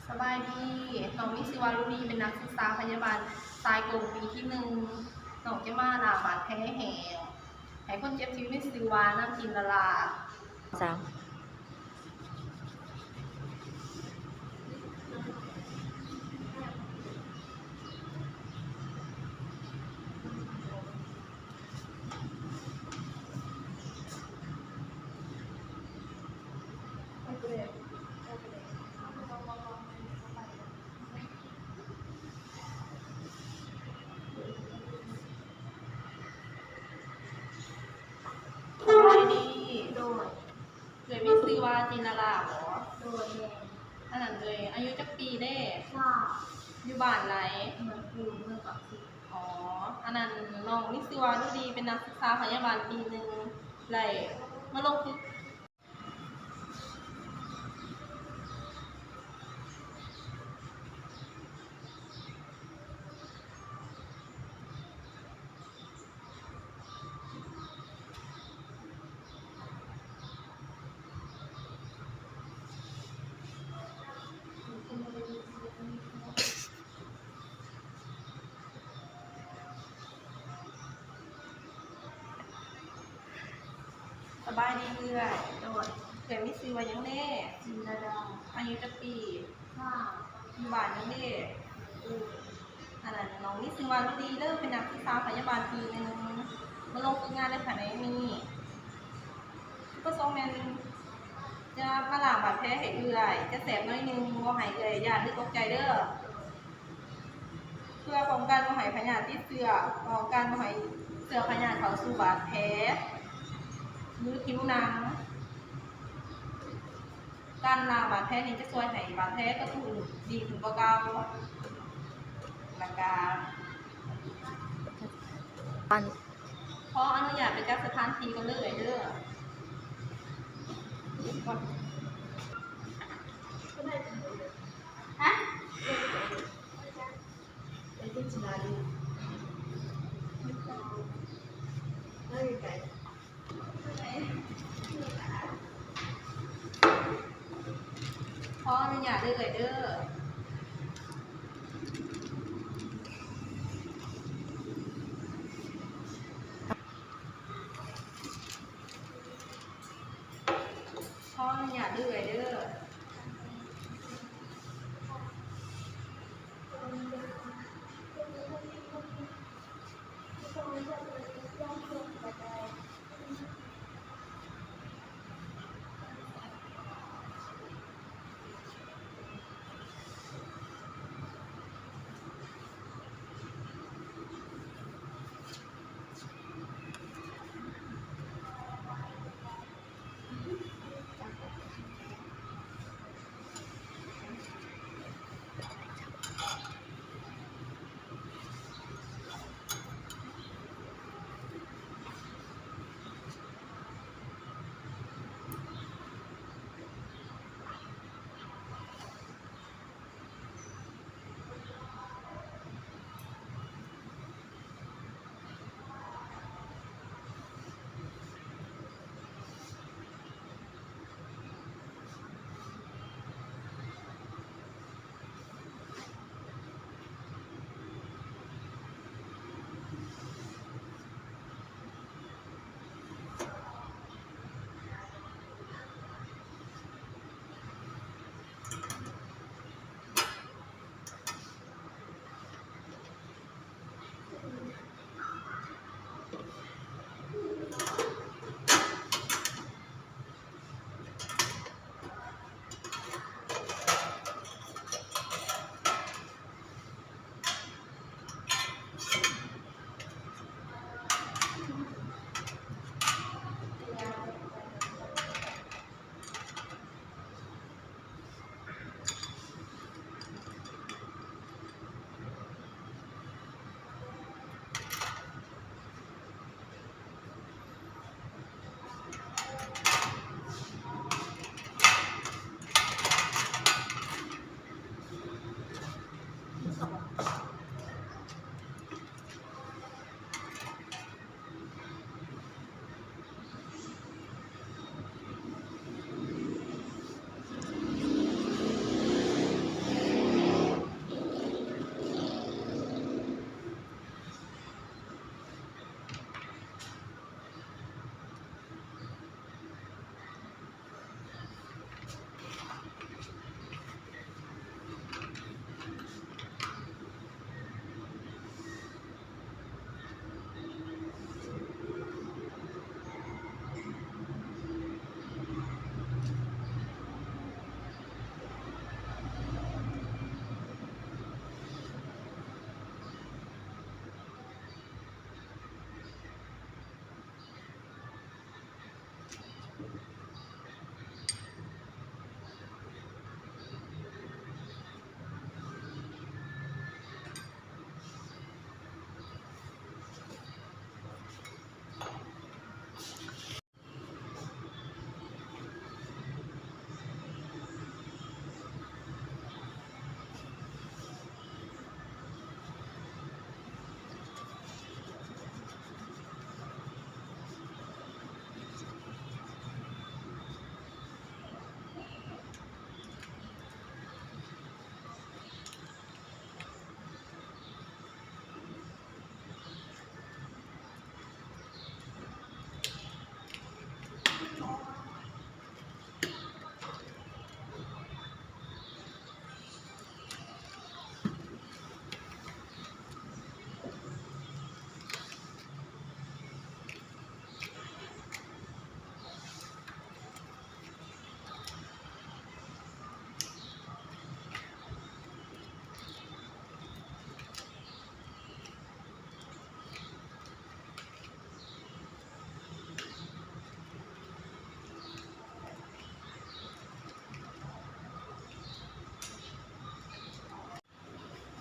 ສະບາຍດີ, ນ້ອງມີຊື່ວ່າລຸລີ ເປັນນັກສຶກສາພະຍາບານສາຍກົງປີທີໜຶ່ງ. ນ້ອງຈະມາລ້າງບາດແຜໃຫ້ ໃຫ້ຄົນເຈັບທີ່ມີຊື່ວ່າ ນາງຈິນດາລາ. ສາມ. ສະບາຍດີ. ໂດຍ. ເອື້ອຍມີຊື່ວ່າຈິນດາລາບໍ? ໂດຍແມ່ນ. ອັນນັ້ນເອື້ອຍອາຍຸຈັກປີເດ້? ຊາວ. ຢູ່ບ້ານໃດ? ເມືອງກຸງ ເມືອງປາກເຊ. ອໍ ອັນນັ້ນນ້ອງມີຊື່ວ່າລຸລີ ເປັນນັກສຶກສາພະຍາບານປີໜຶ່ງ ໄດ້ມາລົງຝຶກ. ສະບາຍດີເອື້ອຍ. ໂດຍ. ເອື້ອຍມີຊື່ວ່າຫຍັງແດ່? ຈິນດາດາ. ອາຍຸຈັກປີ? ຊາວ. ຢູ່ບ້ານຫຍັງເດ? ເອີ ອັນນັ້ນ ນ້ອງມີຊື່ວ່າລຸລີເດີ ເປັນນັກສຶກສາພະຍາບານປີໜຶ່ງ ມາລົງຝຶກງານໃນພະແນກນີ້. ຈຸດປະສົງແມ່ນຈະມາລ້າງບາດແຜໃຫ້ເອື້ອຍ, ຈະແສບໜ້ອຍໜຶ່ງ, ບໍ່ໃຫ້ເອື້ອຍຢ້ານ ຫຼື ຕົກໃຈເດີ. ເພື່ອປ້ອງກັນບໍ່ໃຫ້ພະຍາດຕິດເຊື້ອ, ປ້ອງກັນບໍ່ໃຫ້ເຊື້ອພະຍາດເຂົ້າສູ່ບາດແຜ ຫຼື ຜິວໜັງ. ການລ້າງບາດແຜນີ້ຈະຊ່ວຍໃຫ້ບາດແຜກະຕຸ້ນດີຂຶ້ນກວ່າເກົ່າ. ແລ້ວກະ ອັນ ຂໍອະນຸຍາດໄປຈັດສະຖານທີ່ກ່ອນເດີ ເອື້ອຍເດີ. ຮະ? ໄປເປັນສະຫຼານ ໄປໄກ. ຂໍອະນຸຍາດເດີ ເອື້ອຍເດີ. ຂໍອະນຸຍາດເດີ ເອື້ອຍເດີ. ສ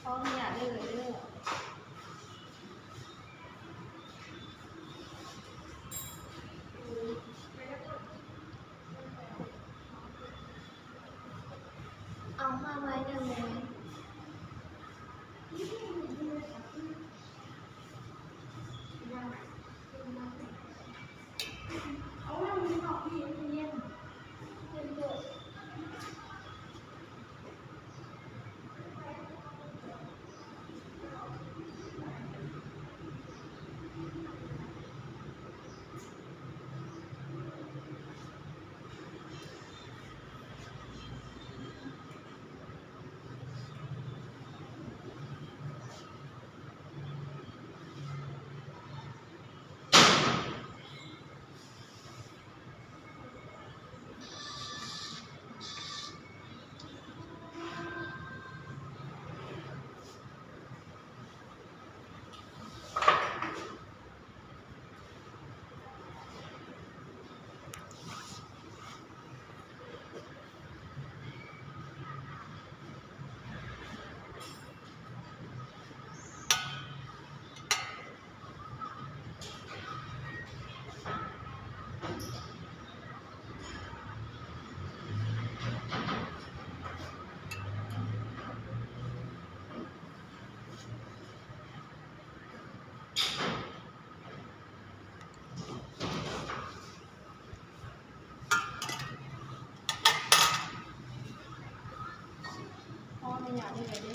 ຂໍອະນຸຍາດເດີ ເດີ. ເອົາມາໄວ້ນຳແດ່. ຂໍອະນຸຍາດເດີ ເດີ.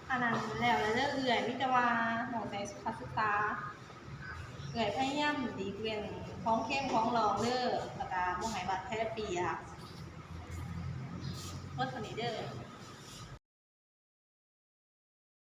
ອັນນັ້ນແລ້ວແຫຼະເດີເອື້ອຍ, ມີແຕ່ວ່າຫ້ອງໃສ່ສຸຂະສຶກສາ ເອື້ອຍພະຍາຍາມຫຼີກເວັ້ນຂອງເຄັມຂອງດອງເດີ ແລ້ວກະບໍ່ໃຫ້ບັດແຜເປຍ. ໝົດເທົ່ານີ້ເດີ.